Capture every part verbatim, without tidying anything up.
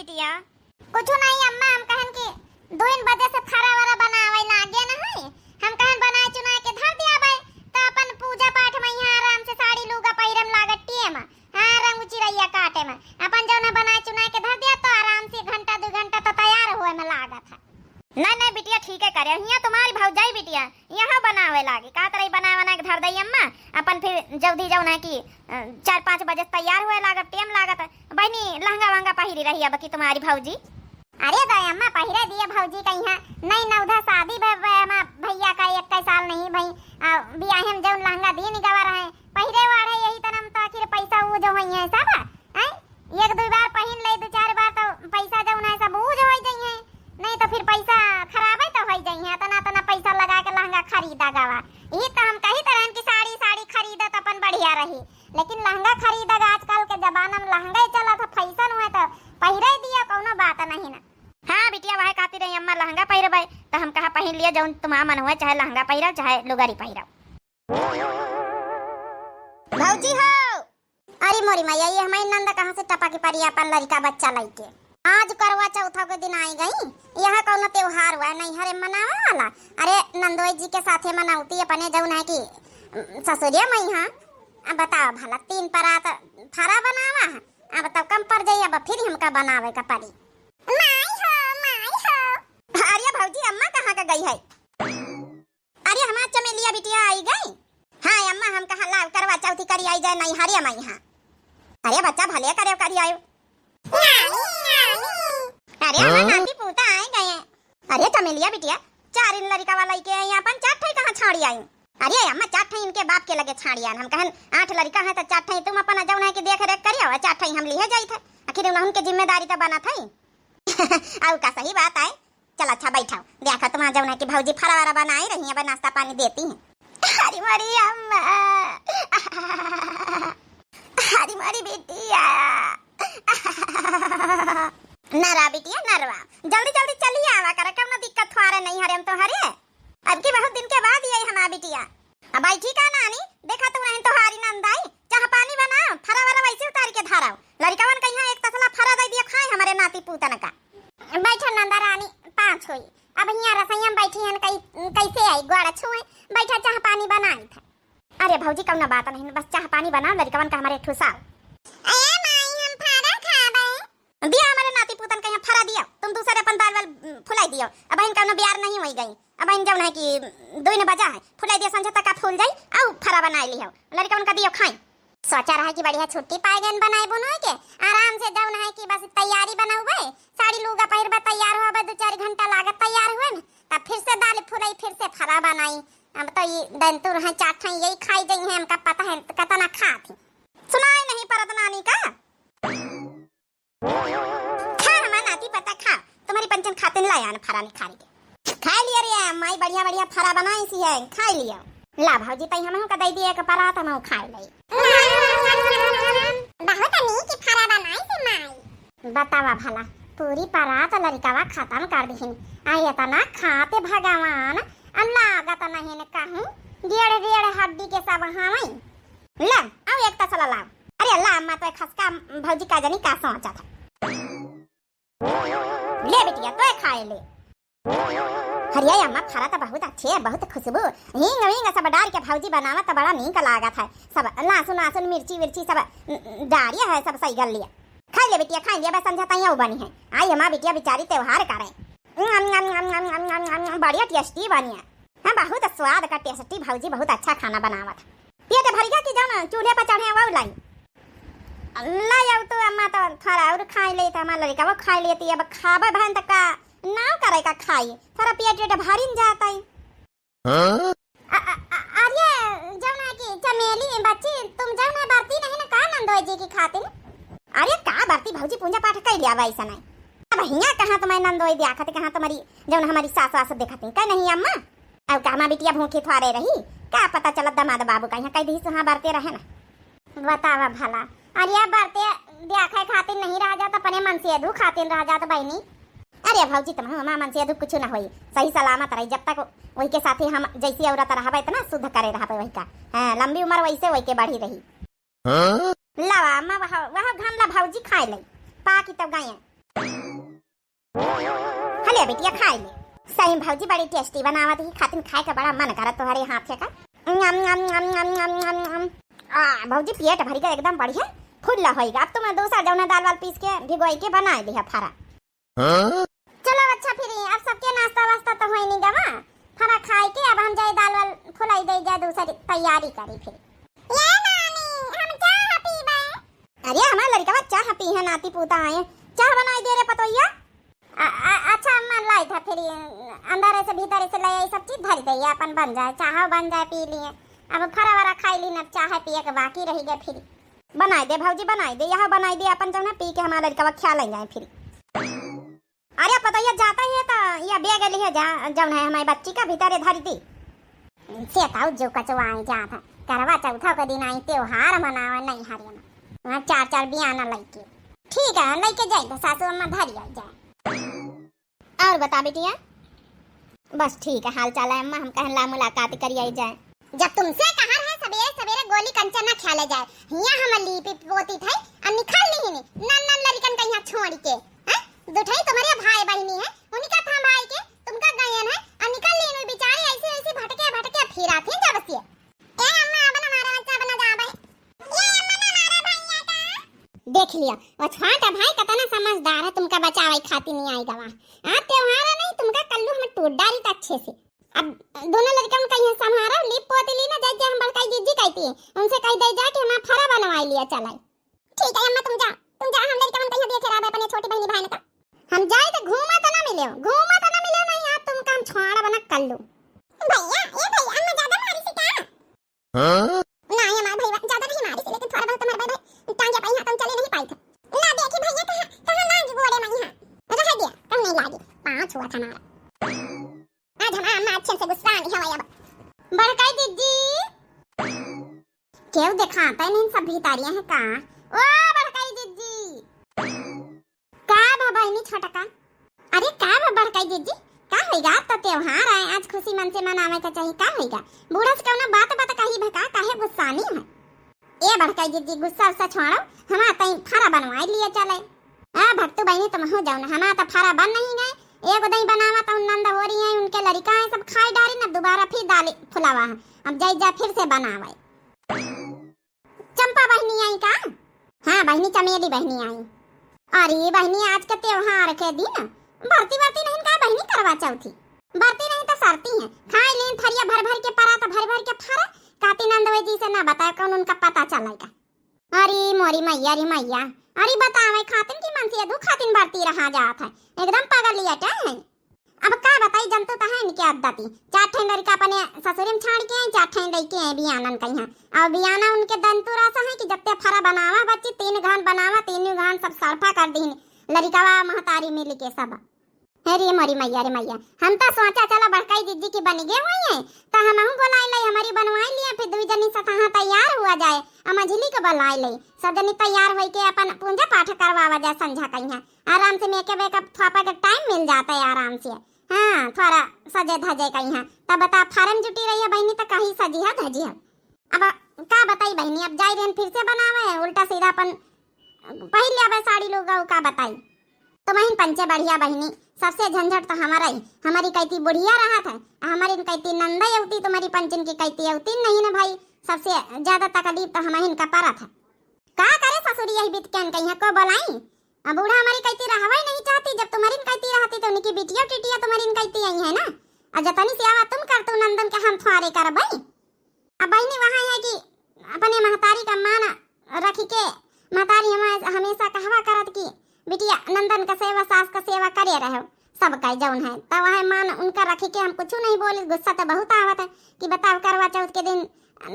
बिटिया? कुछ नहीं अम्मा, हम कहन कि दुइन बजे से फरा वरा बनावे लागे न है, हम कहन बनाए चुनाए के धर दिया बे, तो अपन पूजा पाठ में यहाँ आराम से साड़ी लूगा पहिरे में लागत टेम, हाँ, रंग चिरैया काटे में अपन जौन है बनाए चुनाए के धर दिया, तो आराम से घंटा दो घंटा तो तैयार होए में लागत है। नहीं, नहीं बिटिया, ठीक है करे। हियाँ तुम्हारी भौजाई बिटिया यहाँ बनावे लागी, का तरह बनाए बना के धर दई अम्मा, अपन फिर जल्दी जौन है कि, अ, चार पाँच बजे से तैयार हुए लागत, टेम लागत। बहनी, लहंगा वहंगा पहिरी रही अब की तुम्हारी भौजी। अरे दे अम्मा, पहिरे दिए भौजी का यहाँ, नहीं नौधा शादी भे-, भे-, अम्मा, भैया का इक्कीस साल नहीं भई, आ, बियाहे में जौन लहंगा दीन गवा रहे, पहिरे वाढ़े यही तनम तो आखिर पैसा ऊ जो होई है सब, हैं? एक दुई बार पहिन ले, दो चार बार तो पैसा जौन है सब ऊज होइ जइहैं, नहीं तो फिर पैसा खराबे तो होइ जइहैं। इतना, इतना पैसा लगा के लहंगा खरीदा गवा। ये तो हम कही तो रहन कि साड़ी, साड़ी खरीदत अपन बढ़िया रही, लेकिन लहंगा खरीदा गा, आजकल के जमाना में लहंगा ही चलत है, फैशन हुए तो पहिरे दिया, कौनो बात नहीं ना। हाँ बिटिया, वह कहती रही अम्मा लहंगा पहिरबे, तो हम कहा पहिन लिया जौन तुम्हारा मन हुए, चाहे लहंगा पहिरो, चाहे लुगरी पहिरो। भौजी हो, अरे मोरी मैया, ये हमारी नंद कहाँ से टपक पड़ी अपन लड़का बच्चा लइके। आज करवा चौथा के दिन आई गई, यहाँ कौनो त्योहार हुआ है नैहरे मनावे वाला? अरे नंदोई जी के साथे मनावती अपने जौन है कि, उम, ससुरिया में यहाँ। अब बताओ भला, तीन परात फरा बनावा है, अब तब कम पड़ जाई, अब फिर हमका बनावे का पड़ी। माई हो, माई हो। अरे भौजी, अम्मा कहाँ का गई है? अरे हमार चमेलिया बिटिया आई गई। हाँ अम्मा, हम कहा लाव करवा चौथी करी आई जाए नैहरे माई हाँ। अरे बच्चा भले करे करी आयो। नानी, नानी। अरे हमार हाँ? नाती पूता आए गए। अरे चमेलिया बिटिया, चार इन लड़का वाला के आई अपन चार ठाई कहाँ छाड़ी आई? अरे अम्मा, चार ठाई इनके बाप के लगे छाड़ी आन। हम कहन आठ लड़का है तो चार ठाई तुम अपन जौन है कि देख रेख करियो, और चार ठाई हम लिहे जाई थे। आखिर उनहन के जिम्मेदारी तो बना था। अउ का सही बात आए। चल अच्छा बैठाओ, देखा तुम्हारा जौन है कि भौजी फरावरा बनाई रही है, अब नाश्ता पानी देती हैं। अरे मोरी अम्मा, अरे मोरी बिटिया। नरा बिटिया नरवा, जल्दी जल्दी चली आवा कर, कौनो दिक्कत थोड़े नहीं हरे हम तोहरे। अब की बहुत दिन के बाद ये हमार बिटिया। अब बैठी का नानी, देखा तू नहीं तोहारी नंद आई, चाह पानी बना, फरा वरा वैसे उतार के धराओ। लड़िकवन कहिया एक तसला फरा दे दिया खाए हमारे नाती पूतन का। बैठा नंदा रानी, पाँच होई। अब हियाँ रसोईया में बैठी हन, कई, कैसे आई गोड़ छुए? बैठा, चाह पानी बनाई था। अरे भौजी कौनो बात नहीं, बस चाह पानी बना, लड़िकवन का हमारे ठुसाओ। ए माई, हम फरा खाबे। दिया हमारे नाती पूतन कहिया फरा दिया, तुम दूसरे अपन दाल वाल, उम, फुलाई दियो। अब इन कौनो बियार नहीं होई गई। अब इन जौन है कि दुई न बजा है, फुलाई दिया, संझा तक का फूल जाई, आउ फरा बनाए लिहो, लड़िकवन का दियो खाई। सोचा रहा कि बढ़िया छुट्टी पाए गए बनाए बुनोए के, आराम से जौन है कि बस तैयारी बनाउबे, साड़ी लूगा पहिरबे, तैयार होबे, दो चार घंटा लागत तैयार हुए में, तब फिर से दाल फुलाई, फिर से फरा बनाई। अब तो ये दंतुर है, चार ठाई यही खाई जाई है, हमका पता है कतना खात ही। सुनाई नहीं परत नानी का। खा हमार नाती पता खा, तुम्हारी पंचन खातिन लाया न फरा निखारी के। खाई लिया रे माई, बढ़िया बढ़िया फरा बनाई सी है, खाई लिया। ला भौजी, तई हमहू का दे दिए एक परात, हमहू खाई ले। बहुत नीक फरा बनाई सी माई। बतावा भला, पूरी परात लड़िकवा खत्म कर दिहिन। आ इतना खाते भगवान, आ लागत नहीं न कहूँ, डेढ़ डेढ़ हड्डी के सब हवई। ला, आउ एक तसला लाओ। अरे ला अम्मा, तो खसका भौजी का जनी का सोचत है। ले बिटिया, तो खाए ले। हरिया अम्मा, फरा तो बहुत अच्छे है, बहुत खुशबू, हींग वींग सब डाल के भौजी बनावा तो बड़ा नीक लागत है। सब लहसुन आसुन, मिर्ची विर्ची सब, न, न, डालिया है, सब सही गल लिया। खाई ले बिटिया, खाई ले, बस संझा तैया बनी है। आई हमार बिटिया बेचारी त्योहार करे। बढ़िया tasty बनी है। हाँ, बहुत स्वाद का tasty भौजी, बहुत अच्छा खाना बनावत। पेट भरिया कि जौन चूल्हे पर चढ़े वो लाई। लाई अब तो अम्मा तो थोड़ा और खाई ले, तो हमार लड़िका वो खाई लेती। अब खाबे भन त का नाव करे का खाई, थोड़ा पेट वेट भरिन जाता है। हाँ? अ-, अ-, अ-, अरे, जौन है कि चमेली बच्ची, तुम जौन है बरती नहीं ना का नंदोई जी की खातिर? अरे का बरती भौजी, पूजा पाठ कर लिया वैसा नहीं। अब हियाँ कहाँ तुम्हारी नंदोई देखत, कहाँ तुम्हारी जौन हमारी सास वास देखत है, का नहीं अम्मा? अब का हमार बिटिया भूखी थोड़े रही, का पता चलत दामाद बाबू का यहाँ कह दी सुहा बरते रहे ना। बतावा भला, अरे बरते देखे खातिर नहीं रह जात, अपने मनसेधू खातिर रह जात बहनी। अरे भौजी, तुम हमार मनसेधू कुछ ना होई, सही सलामत रही। जब तक वही के साथे हम जैसी औरत रहबे, इतना शुद्ध करे रहबे वही का। हाँ, लंबी उम्र वैसे वही के बढ़ी रही। हाँ? लावा अम्मा, वह, वह घन ला भौजी खाए ले, पाकी तब गए। हले बिटिया, खाइ ले। सही भौजी बड़ी tasty बनावत ही, खातिन खाए का बड़ा मन करत तोहरे हाथ का। ञम, ञम, ञम। आ, भौजी पेट भरि गा एकदम बढ़िया, full होइगा। अब तुम दूसर जौन दाल वाल पीस के भिगोइ के बनाइ लिहा फरा। हाँ? चलो अच्छा, फिर अब सबके नाश्ता वास्ता तो होइनी गवा, फरा खाइ के अब हम जाइ दाल वाल फुलाइ दे, जाइ दूसरी तैयारी करी फिर। ए नानी, हम चाह पीबे। अरे हमार लड़िकवा चाह पीहे, नाती पूता आए, चाह बनाइ दे रे पतोहिया। अ-, अ-, अच्छा अम्मा, लाइत है फिर अंदर से भीतर से ले आई, सब चीज धरि दे, अपन बन जाए, चाह बन जाए, पी लिए। अब फरा वरा खाइ ली, अब चाह पिए के बाकी रहि गए फिर। बनाइ दे भौजी, बनाइ दे, यह बनाइ दे, अपन जौन है पी के हमार लड़िकवा खिया ले जाए फिर। अरे पतोहिया जात ही है तो यह bag लिहे जा, जौन है हमारी बच्ची का भीतर धरि दी। से ताऊ जो कचवा आई जात है, करवा चौथा के दिन आई त्योहार मनावे नैहरे में, वहाँ चार चार बियाना लइके। ठीक है, लइके जाई तो सासू अम्मा धरि आई जाए। और बता बिटिया? बस ठीक है, हाल चाल है अम्मा, हम कहन ला मुलाकात करिए जाए। जब तुमसे कहा है सबेरे सबेरे गोली कंचा ना खेले जाए, हियाँ हम लीपी पोती थे, अब निकल ली नहीं, नन नन लड़िकन का यहाँ छोड़ के, हैं? दुठई तुम्हारे भाई बहिनी है, उनका थमाई के तुमका गयन है, अब निकल ली नहीं बेचारी, ऐसे ऐसे भटके भटके फिरा थी जब से। ए अम्मा, अब ना मारा बच्चा, अब ना जाबे। ए अम्मा, ना मारा भैया का। देख लिया, वो छोटा भाई कितना समझदार है, तुमका बचावे खातिर नहीं आई गवा। आ त्योहार है नहीं, तुमका कल्लू हम टूट डारी त अच्छे से। अब दोनों लड़िकन का यहाँ संभारा, लीप पोती ली ना, जाए हम बड़काई जीजी कहती है, उनसे कह दे जा कि हमारा फरा बनवाई लिया चलाई। ठीक है अम्मा, तुम जा, तुम जा, हम लड़िकन कहीं देखे रहबे अपने छोटी बहनी भाई का। हम जाए तो घूमा तो ना मिले, घूमा तो ना मिले, नहीं आज तुमका हम छोड़ा बना कल्लू। भैया, ए भैया, अम्मा ज्यादा मारी से का? हाँ? ना, ये हमार भैया ज्यादा नहीं मारी से, लेकिन थोड़ा बहुत तो मार भाई, टांगे पाई हाथ हम चले नहीं पाई थे। ना देखी भैया, कहाँ, कहाँ लाग गोड़े में यहाँ। रह दिया, कहूँ नहीं लागी, पाँच हुआ था हमारा। आज हमार अम्मा अच्छे से गुस्सा नहीं हवा अब। बड़काई दीदी। केहू देखाता है नहीं, सब भीतरिया है का? ओ बड़काई दीदी। का बा बहिनी छोटका? अरे का बा बड़काई जीजी, का होइगा? अब तो त्योहार आए, आज खुशी मन से मनावे का चाहिए, का होइगा? बूढ़ा से कौनो बात बात कही भका, काहे गुस्सानी है? ए बड़काई जीजी, गुस्सा उस्सा छोड़ो, हमार तई फरा बनवाई लिए चले। आ भक्तू बहिनी तुम हो जाओ ना, हमार तो फरा बन नहीं गए, एगो दई बनावा तो नंद हो रही है, उनके लड़िका है, सब खाई डारी ना, दोबारा फिर दाल फुलावा है, अब जाई जा फिर से बनावे। चंपा बहिनी आई का? हाँ बहिनी, चमेली बहिनी आई। अरे बहिनी, आज के त्योहार के दिन बरती बरती नहीं का बहिनी करवा चौथी? बरती नहीं तो सरती है, खाए लेन थरिया भर भर के परात भर भर के फरे, काती नंदवे जी से ना बताए कौन उनका पता चलेगा। अरे मोरी मैया रे मैया, अरे बतावे खातिन की मनसिया दू खातिन बरती रहा जात है, एकदम पगलिया है। अब का बताई, जनतू त है इनके आदती। चार ठे लड़िका अपने ससुरे में छाड़ के आई, चार ठे लइके आई बियानन कइहाँ। और बियाना उनके दंतुरा सा है कि जत्ते फरा बनावा बच्ची, तीन घान बनावा, तीनों घान सब सड़फा कर दीन लड़िकवा महतारी मिल के सब। हे रे मोरी मैया रे मैया, हम तो सोचा चला बड़काई जीजी की बन गए हुई है, तो हमहू बुलाई लाई, हमारी बनवाई लिया, फिर दुई जनी सतहा तैयार हुआ जाए, आ मझली के बुलाई लाई, सब जनी तैयार होई के अपन पूजा पाठ करवावा जाए संझा कइहाँ। आराम से मेकअप वेकअप थोपा के टाइम मिल जाता है आराम से। हाँ, थोड़ा सजे धजे कइहाँ। तब बता, फार्म जुटी रही है बहिनी, तो कहीं सजिया धजिया। अब का बताई बहिनी, अब जाई रहन फिर से बनावे, उल्टा सीधा अपन पहिर ले आवे साड़ी लोग, और का बताई। तो बहिन पंचे बढ़िया बहिनी, सबसे झंझट तो हमारा ही, हमारी कहती बुढ़िया रहत है, हमारी कहती नंदा अवती, तुम्हारी पंचन की कहती अवती नहीं ना भाई, सबसे ज्यादा तकलीफ तो हमारी इनका परत है। का करे ससुरी, यही बीत के कइहाँ को बोलाई, अब बूढ़ा हमारी कहती रहवे नहीं चाहती, जब तुम्हारी कहती रहती तो उनकी बिटिया टिटिया तुम्हारी कहती आई है ना। अब जतनी सेवा तुम करतू नंदन के हम थोड़े करबई। अब बहिनी वहाँ है कि अपने महतारी का मान रखी के, महतारी हम हमेशा कहवा करत कि बिटिया नंदन का सेवा, सास का सेवा करे रहो, सब कहे जौन है, तो वह मान उनका रखी के हम कुछ नहीं बोली। गुस्सा तो बहुत आवत है कि बताओ करवा चौथ के दिन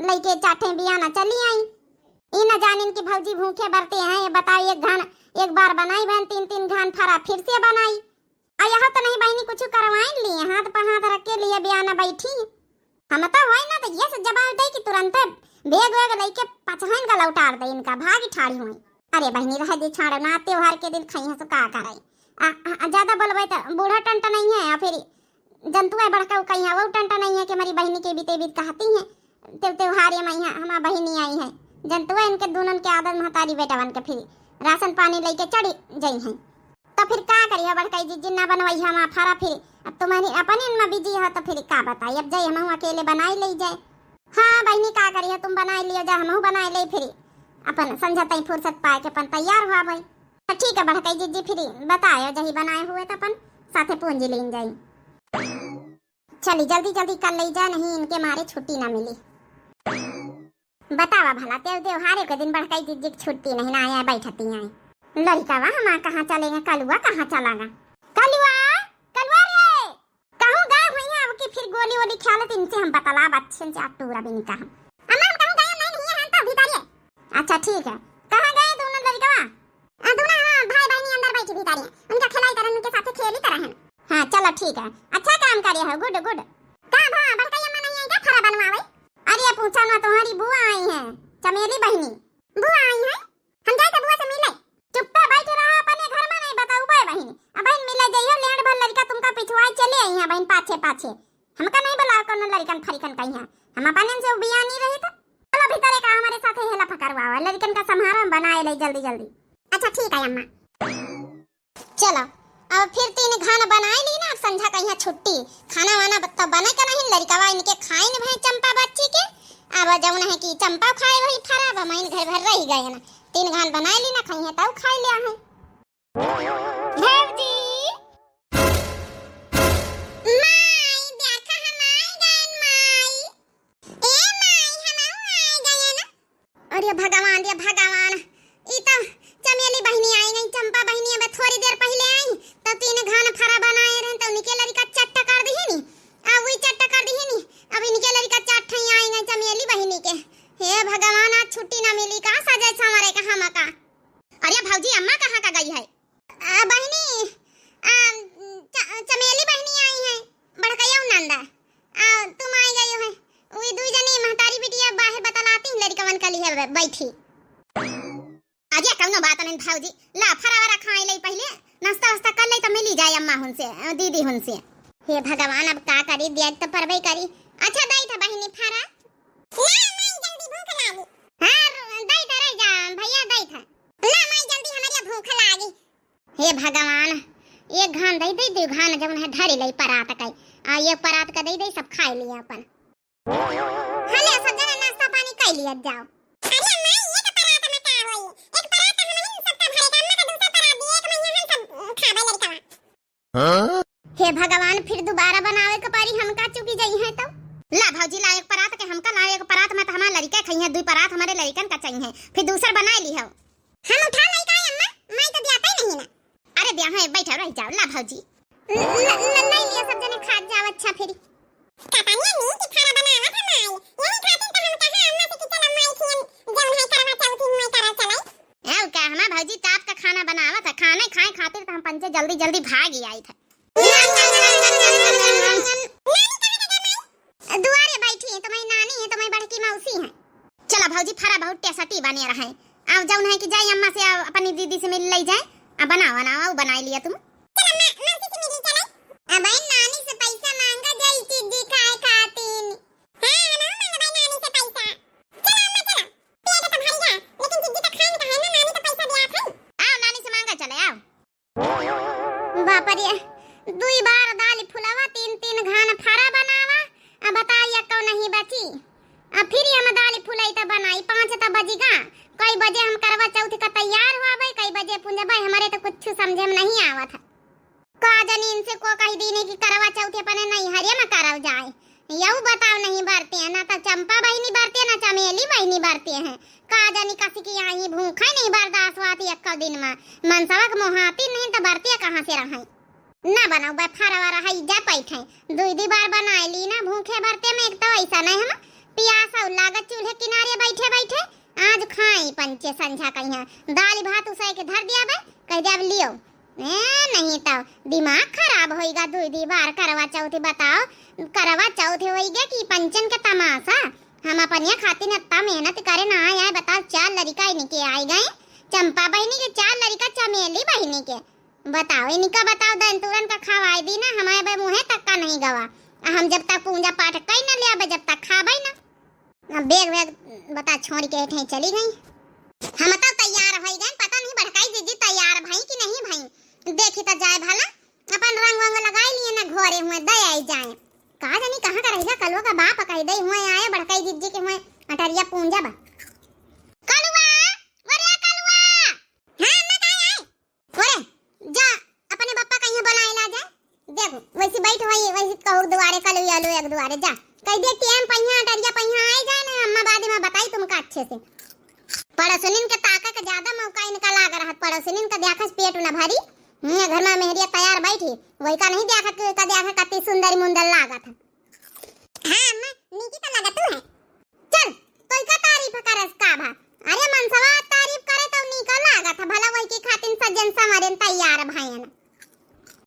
लइके चार ठे बियाना चली आई। ई न जानिन कि भौजी भूखे बरते हैं, ये बताओ, एक घान, एक बार बनाई बहन, तीन तीन घान फरा फिर से बनाई। आ यह तो नहीं बहिनी कुछ करवाइन लिए, हाथ पर हाथ रख के लिए बियाना बैठी। हम तो होई ना तो ये से जवाब दे कि तुरंत बैग वैग लेके पचहन का लौटार दे इनका, भागी ठाड़ी हुई। अरे बहिनी रह दी, छाड़ ना, त्योहार के दिन खाई है सो का करे। आ, आ, ज्यादा बोलबे तो बूढ़ा टंट नहीं है, या फिर जंतुआ बड़का उ कहिया, वो टंटा नहीं है कि हमारी बहिनी के बीते बीत कहती हैं, "तेव त्योहार ये मैया हमार बहिनी आई है।" जंतुआ इनके दोनों के आदत महतारी बेटवन के फिर राशन पानी लेके चढ़ी जाई हैं। तो फिर करियो बड़कई जिज्जी, ना बनवई हम फरा फिर। अब तुम अपने में बिजी हो तो फिर का बताई, अब जाई हमहू अकेले बनाई ले जाए। हाँ बहिनी, का करियो, तुम बनाई लियो जा, हमहू बनाई ले फिर। अपन संझा तई फुर्सत पाए के अपन तैयार हुआ भाई। तो ठीक है बड़कई जिज्जी, फिर बतायो जही बनाए हुए तो अपन साथे पूंजी लीन जाई। चली जल्दी जल्दी कर ले जा, नहीं इनके मारे छुट्टी ना मिली। बतावा भला, तेव त्योहारे के दिन बड़कई जिज्जी की छुट्टी नहीं ना आया, बैठती आई। लड़िकवा हमार कहाँ चलेंगे, कलुआ कहाँ चलागा? कलुआ, कलुआ रे, कहूँ गए हुई हैं, अब की फिर गोली वोली खेलत इनसे हम बतलाब अच्छे से, आ टूरा भी निका हम। अम्मा हम कहूँ गए नहीं, नहीं है, हम तो भीतर ही है। अच्छा ठीक है, कहाँ गए दोनों लड़िकवा? आ, दोनों, हाँ, भाई बहिनी अंदर बैठी भी तारी हैं। उनका खिलाई तरह, उनके साथे खेली तरह हैं। हाँ, चलो ठीक है, अच्छा काम करे हो, गुड, गुड। का भा, बड़कई अम्मा नहीं आई का फरा बनवावे? अरे पूछा ना, तुम्हारी बुआ आई हैं, चमेली बहिनी। बुआ आई हैं? हम जाए तो बुआ से मिले। चुप्पे बैठ रहा अपने घर में, नहीं बताऊ बे बहिनी। अब बहिन मिले जाइयो, लेट भर लड़का तुमका पिछुआई चले आई हैं बहिन पाछे पाछे। हमका नहीं बुलाओ कोनो लड़िकन फरिकन कहीं हैं। हम अपन से उबिया नहीं रही तो। चलो भीतर एक हमारे साथे हेला फकरवावा, लड़िकन का संभारा हम बनाए ले जल्दी जल्दी। अच्छा ठीक है अम्मा। चलो, अब फिर तीन घान बनाए ली ना, अब संझा कहिया छुट्टी। खाना वाना ब-, तो बने का नहीं, लड़िकवा इनके खाइन भई चंपा बच्ची के। अब जौन है कि चंपा खाए वही फरा, अब हमाइन घर भर रह गए ना। तीन घान बनाए ली ना, खाई है तब खाए लिया है। भौजी। माई, देखा हम आए गए माई। ए माई, हम आए गए ना। अरे भगवान, रे भगवान, ई त चमेली बहिनी आई गई, चंपा बहिनी अब थोड़ी देर पहिले आई, त तीन घान फरा बनाए रहे, त उनके लड़िका चट्टा कर दिहिनी, आ वही चट्टा कर दिहिनी, अब इनके लड़िका चार ठई आई गई चमेली बहिनी के। हे भगवान, आज छुट्टी ना मिली का सजे संवरे का हमका? अरे भौजी, अम्मा कहाँ का गई है? आ, बहिनी, आ, च-, चमेली बहिनी आई है, बड़कैया नंदा। आ, तुम आई गई हो। वे दुई जनी महतारी बिटिया बाहर बतलाती, लड़िकवन का लिए ब-, बैठी। अरे कौनो बात नहीं भौजी, ला फरावरा खाए ले पहिले, नाश्ता वास्ता कर ले तो मिली जाए अम्मा हुन से, अ, दीदी हुन से। हे भगवान, अब का करी, दिया तो परबे करी। अच्छा, दई था बहिनी फरा। ला माई, जल्दी भूख लागी। हाँ, दई था, रह जा भैया, दई था। ला माई, जल्दी, हमारे भूख लागी। हे भगवान, एक घान दे दे, दो घान जौन है धरी ले परात के, आ एक परात के दे दे, सब खाए लिए अपन। हले सब जना नाश्ता पानी कर लिया जाओ। अरे अम्मा, ये तो परात में का होई? एक परात तो हमहिन सबका भरे का, अम्मा का दूसरा परात दिए, एक महीना हम सब खाबे लड़िकवा। हाँ? हे भगवान, फिर दोबारा बनावे के पड़ी, हम का चुकी जाई है तो। ला भौजी, ला एक परात के हमका, ला एक परात में तो हमार लड़िका खाई है, दो परात हमारे लड़िकन का चाहिए, फिर दूसर बना ली हो। हम उठा नहीं का अम्मा, माई तो दियाता ही नहीं ना। अरे दिया है, बैठा रह जाओ, ला भौजी। ल-, ल-, ल-, नहीं लिया, सब जने खा जाओ, अच्छा फिर। कतनिया नीक खाना बनावत है माई, यही खातिर तो हम कहा अम्मा से कि चल अम्मा, एक हियन जौन है करवा चौथ ही हुए करा चलाई। आओ का हमार भौजी टाप का खाना बनावत है, खाना खाए खातिर तो हम पंचे जल्दी जल्दी भाग ही आई थे। दुआरे बैठी है, तुम्हारी नानी है, तुम्हारी बड़की मौसी है। चला भौजी, फरा बहुत टेस्टी बने रहे। अब जौन है कि जाई अम्मा से, आ, अपनी दीदी से मिल ले जाए, आ बनाओ, बनाओ, बनाई लिया तुम। चल अम्मा, मौसी से मिली चले। अब भाई नानी से पैसा मांगा जाई चीजी खाए खातिर। हाँ, हम मांगा भाई नानी से पैसा। चल अम्मा, चल। पेट तो भर गया, लेकिन चीजी तो खाए नहीं है ना, नानी तो पैसा दिया था। आओ, नानी से मांगा चले, आओ। बाप रे, दुई बार दाल फुलावा, तीन तीन घान फरा बनावा, अब बताइए कौन नहीं बची। अब फिर हम दाल फुलाई त बनाई, पाँच त बजिगा, कई बजे हम करवा चौथ का तैयार हुआ भाई, कई बजे पूंजा भाई, हमारे तो कुछ समझे में नहीं आवत है। का जानी इनसे को कही दीने कि करवा चौथ अपने नैहरे में करल जाए। यहू बताओ नहीं बरते हैं, ना तो चंपा बहिनी बरते हैं, ना चमेली बहिनी बरते हैं। का जानी कसी की आई भूखे नहीं बर्दाश्त हुआ थी एक दिन में। मनसवा के मोहाती नहीं तो बरते कहाँ से रहे। ना बनाओ बे फरवा रहा जा पैठे। दुई दी बार बनाए ली ना भूखे बरते में, एक तो ऐसा नहीं हम पियास और लागत चूल्हे किनारे बैठे बैठे। आज खाई पंचे संझा कहिया दाल भात उसाए के धर दिया बे, कह दे अब लियो। ए, नहीं तो दिमाग खराब होइगा, दुई दी बार करवा चौथ बताओ, करवा चौथ होइगा कि पंचन के तमाशा। हम अपनिया खातिर इतना मेहनत करे ना आए, बताओ चार लड़िका इनके आए गए, चंपा बहिनी के चार लड़िका चमेली बहिनी के। बताओ इनका बताओ दंतुरन का खवाए दी ना, हमारे बे मुँहे तक का नहीं गवा। आ हम जब तक पूजा पाठ कई ना ले आबे, जब तक खाबे ना। अब बेग वेग बता छोड़ के हेठे चली गई। हम तो तैयार होई गए, पता नहीं बड़काई जीजी तैयार भई कि नहीं भई। देखी त जाए भला, अपन रंग वंग लगाई लिए ना, घरे हुए दे आई जाए। का जानी कहाँ का रहिला कलुआ का बाप, कही दे हुए आए बड़कई जिज्जी के हुए अटरिया पूंजा बा। कलुआ, ओरे कलुआ। हाँ अम्मा, का आए? ओरे, जा, अपने बप्पा कहिया बोलाए ला जा। देखो, वैसी बैठ होई, वैसी कहू दुआरे कलुआ लो एक दुआरे जा। कह दे टेम पहिया, अटरिया पहिया आए जाए ना, अम्मा बाद में बताई तुमका अच्छे से। पड़ोसनिन के ताका के ज्यादा मौका इनका लाग रहत, पड़ोसनिन का देखस पेट न भरी, हियां घर में मेहरिया तैयार बैठी, वही का नहीं देखा कि का देखा कति सुंदरी मुंदर लागत है। हाँ अम्मा, नीकी तो लागत तू है। चल, तोई का तारीफ करस का भा? अरे मनसवा तारीफ करे तो नीका लागत है, भला वही के खातिन सज्जन संवरन तैयार भयन।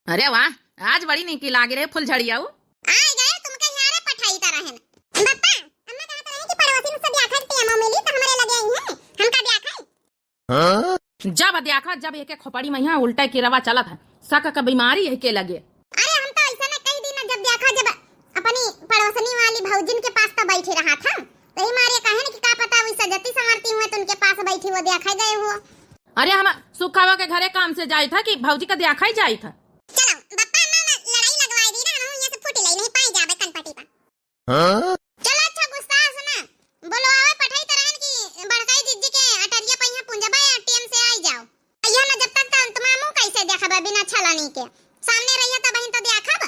अरे वाह, आज बड़ी नीकी लागे रे फुलझड़िया। आए गए तुमके हियारे पठाई त रहन। बप्पा, अम्मा कहत रहे कि पड़ोसिन से ब्याह खाई टेमो मिली त हमरे लगे आई है, हमका ब्याह खाई। जब देखा, जब एके खोपड़ी में यहाँ उल्टा किरवा चलत है, सक के बीमारी एके लगे। अरे हम तो ऐसा न कही दी ना, जब देखा जब अपनी पड़ोसनी वाली भौजिन के पास तो बैठे रहा था, तो ही मारे कहे न कि का पता वही सजती संवरती हुए तो उनके पास बैठी वो देखा गए हो। अरे हम सुखावा के घरे काम से जाई था कि भौजी का देखा ही जाई था। चलो बप्पा अम्मा ना लड़ाई लगवाई दी ना, हम यहाँ से फूटी लई नहीं पाई जाबे कनपटी पर। चलो अच्छा गुस्सा से ना बोलो, आवे पठाई तरहन की बड़काई जिज्जी के अटरिया पहिया पूंजबा या टेम से आई जाओ। अइया ना जब तक त तुम्हारा मुंह कैसे देखबा बिना छलनी के? सामने रहिया त बहिन त देखब।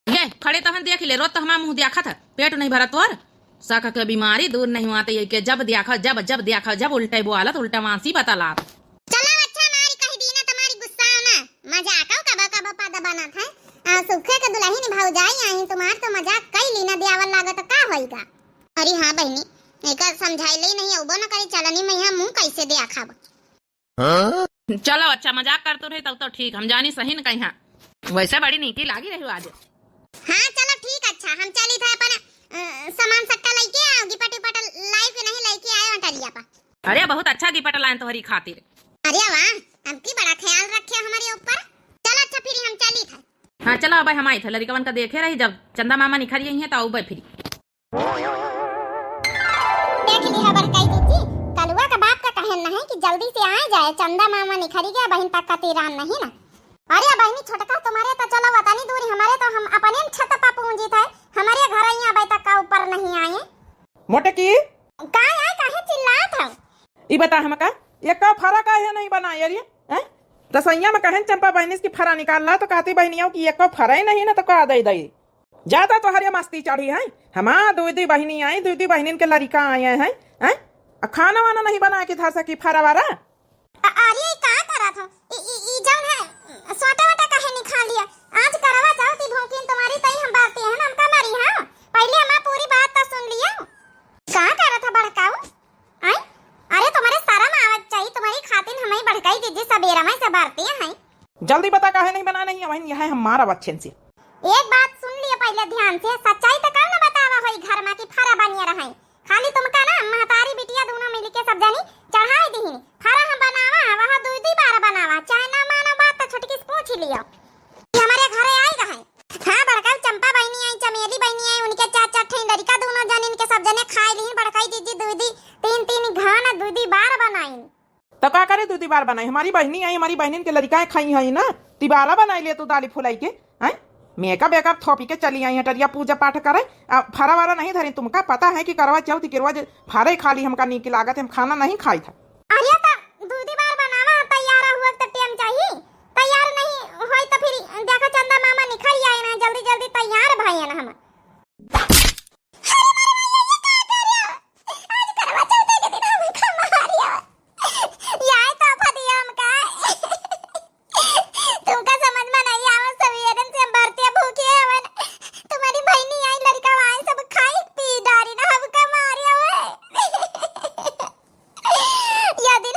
ये खड़े तहन देख ले, रोज त हमार मुंह देखत है, पेट नहीं भरत तोर। सक के बीमारी दूर नहीं हुआ त ये के जब देखा, जब, जब देखा, जब उल्टे बोलत, उल्टे वांसी बतलात। चलो अच्छा, हमारी कही दी ना, तुम्हारी गुस्सा ना, मजाक हो, कबो कबो पद बनत है। आ, सुखे के दुल्हन भौजाई आई, तुम्हार तो मजाक कई ली ना, दियावल लागत का होई का? अरे हाँ बहिनी, एकर समझाइले ही नहीं, अउबो न करी, चलनी में यहाँ मुंह कैसे दे आखाब। चलो अच्छा, मजाक कर तो रही तब तो ठीक, हम जानी सही न कहीं। हाँ, वैसे बड़ी नीकी लागी रही आज। हाँ चलो ठीक, अच्छा हम चली था अपन, अ, सामान सक्का लेके आओ, गिपट उपाट लाई के नहीं लेके आए अटरिया पर। अरे, बहुत अच्छा गिपट लायन तोहरी खातिर। अरे वाह, अबकी बड़ा ख्याल रखे हमारे ऊपर। चल अच्छा, फिर हम चली था। हाँ, चलो, अब हम आई था, लड़िकवन का देखे रही, जब चंदा मामा निखर गई हैं, तो आउबे फिर। देख लिहा बड़काई दीदी, कलुआ का बाप का कहन नहीं कि जल्दी से आ जाए, चंदा मामा निखरी गया, बहिन तक का तीरान नहीं ना। अरे बहिनी, छोटका तुम्हारे तो चलो वतनी दूरी, हमारे तो हम अपने छत पर पूंजी थे, हमारे घर यहाँ अबे तक का ऊपर नहीं आए। मोटकी। का है, काहे चिल्लात हौ? ई बता हमका, एको फरा काहे नहीं बनाए रे? हैं? रसोइया में कहन चंपा बहिनिस की फरा निकाल ला, तो कहती बहिनिया कि एको फरा ही नहीं ना, तो का दे दे? ज्यादा तोहरे मस्ती चढ़ी है। हमार दुई दुई बहिनी आई, दुई दुई बहिनिन के लड़िका आए हैं, हैं? आ खाना वाना नहीं बना के धर सकी फरा वारा? अ-, अरे, ई का करत हो? ई, ई, ई जौन है, सोटा वोटा काहे निकाल लिया? आज करवा चौथ ई भौंकिन तुम्हारी तई हम बारती हैं, हम का मारी हाँ? पहिले हमार पूरी बात तो सुन लियो। का करत है बड़काऊ? आई? अरे, तुम्हारे शर्म आवत चाहिए, तुम्हारी खातिन हमें बड़काई दीदी सबेरा में से बारती हैं। जल्दी बता, काहे नहीं बना नहीं है, वहीं यह है हमारा बच्चन से। एक बात सुन लियो पहिले ध्यान से, सच्चाई तो कब न बतावा होई घर में कि फरा बनिया रहे। खाली तुमका ना महतारी बिटिया दोनों मिलके सब जनी चढ़ाई दिहिन। फरा हम बनावा, वहाँ दुई दुई बार बनावा, चाहे ना मानो बात तो छोटकी से पूछ लियो। कि हमारे घरे आई गए। हाँ, बड़का चंपा बहिनी आई, चमेली बहिनी आई, उनके चार चार ठे लड़िका दोनों जनिन के सब जने खाए लिहिन। बड़काई दीदी दुई दुई, तीन तीन घान दुई दुई बार बनाइन। तो का करे दुई दुई बार बनाई? हमारी बहिनी आई, हमारी बहिनिन के लड़िकाएं खाई हैं ना, तिबारा बनाई ले तू दाली फुलाई के। हैं? मेकअप वेकअप थोपी के चली आई हटरिया पूजा पाठ करे। आ, फरा वारा नहीं धरी, तुमका पता है कि करवा चौथ के रोज फरे खाली हमका नीक लागत है, हम खाना नहीं खाई था। अरे त दूधी बार बनावा, तैयार हुआ त टेम चाही, तैयार नहीं होई त फिर देखा चंदा मामा निखर आए ना, जल्दी जल्दी तैयार भयन हम। अरे मारे भैया, ये का करे? आज करवा चौथ के दिन हम खा मारिया। याय तो आफत दिया हमका। तुमका समझ में नहीं आवा, सवेरन से हम बरतिया भूखे हवन। तुम्हारी बहिनी आई, लड़िका आई, सब खाई पी डारी ना, हमका मारे हवे। या दिन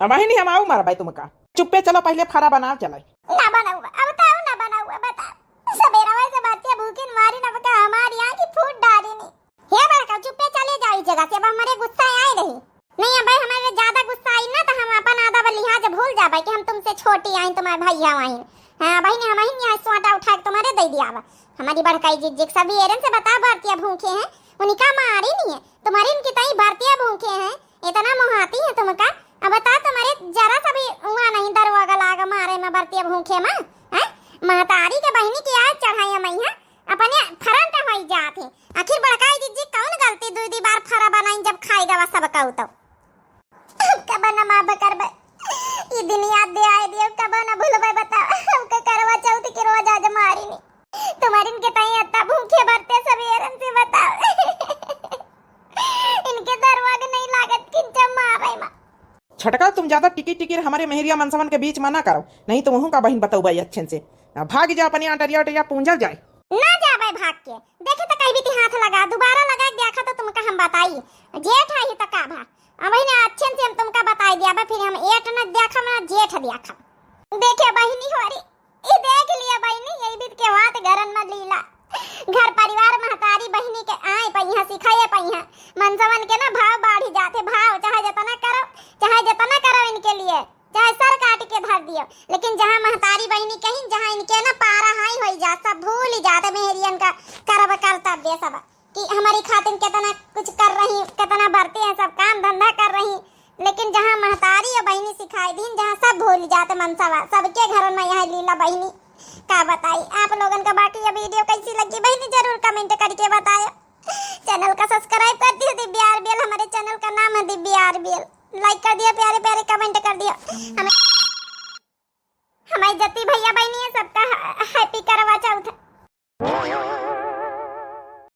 बहिनी, हम आऊ मरबै तुमका। चुप्पे चलो, पहिले फरा बनाव चलै। ना बनाऊ, अब तो ना बनाऊ, बता। सबेरवा से बरतिया भूखिन मारिन, अब का हमारी आँखी फूट डारिन। हे बड़का, चुप्पे चले जाओ इस जगह से, अब हमरे गुस्सा आए रही। नहीं, अब हमरे ज्यादा गुस्सा आई ना, तो हम अपन अदब लिहाज भूल जाबै कि हम तुमसे छोटी आइन, तुम्हारे भैया आइन। हाँ, बहिनी, हम ही यहाँ सोटा उठा के तुम्हारे दे दिया। अब हमारी बड़काई जिज्जी के सबेरन से बता, बरतिया भूखे हैं, उनका मारी नहीं है, तुम्हारी उनकी तई बरतिया भूखे हैं, इतना मोहाती है तुमका। अब बता, तुम्हारे जरा सा भी उआ नहीं दरवागा लाग मारे में बरतिया भूखे में, हैं? महतारी के बहिनी की आज चढ़ाई हम यहाँ अपने फरंट होई जात है। आखिर बड़काई जिज्जी कौन गलती दुई दी बार फरा बनाई जब खाई गवा सब कहू तो। अब कब न माफ करबे, ई दिन याद दे आए दियो, कब न भूलबे बता। हमके करवा चौथ के रोज आज मारिन। तुम्हारिन के तई अत्ता भूखे बरते सबेरन से बताओ। इनके दरवाग नहीं लागत किंचा मारे मा। छटका, तुम ज्यादा टिकी टिकी हमारे मेहरिया मनसवन के बीच में ना करो, नहीं तो वहू का बहिन बतौबा अच्छे से। आ, भाग जा अपने अटरिया अटरिया पूंजल जाए। ना जाबे भाग के, देखे तो कहीं भी हाथ लगा, दोबारा लगा के देखा तो तुमका हम बताई। जेठ आई तो का भा, अब ही ना अच्छे से हम तुमका बताई दिया बा, फिर हम एट न देखम ना जेठ देखम। देखे बहिनी होरी, ई देख लिया बहिनी, यही बीत के वात घरन में लीला। घर परिवार महतारी बहिनी के आए पहिया, सिखाए पहिया। मनसवन के ना भाव बाढ़ी जाते, भाव चाहे जतना करो, चाहे जतना करो इनके लिए, चाहे सर काट के धर दियो, लेकिन जहाँ महतारी बहिनी कहीं, जहाँ इनके ना पारा हाई होई जा, सब भूल ही जाते मेहरियन का करब कर्तव्य सब। कि हमारी खातिर कितना कुछ कर रही, कितना बरते हैं, सब काम धंधा कर रही, लेकिन जहाँ महतारी और बहिनी सिखाई दीन, जहाँ सब भूल जाते मनसवा, सबके घरन में यह लीला बहिनी। का बताई आप लोगन का। बाकी ये video कैसी लगी बहिनी, जरूर comment करके बतायो। Channel का subscribe कर दियो दिव्या आरबीएल, हमारे channel का नाम है दिव्या आरबीएल। Like कर दियो, प्यारे प्यारे comment कर दियो। हमें हमारे जति भैया बहिनी है, सबका ह-, happy करवा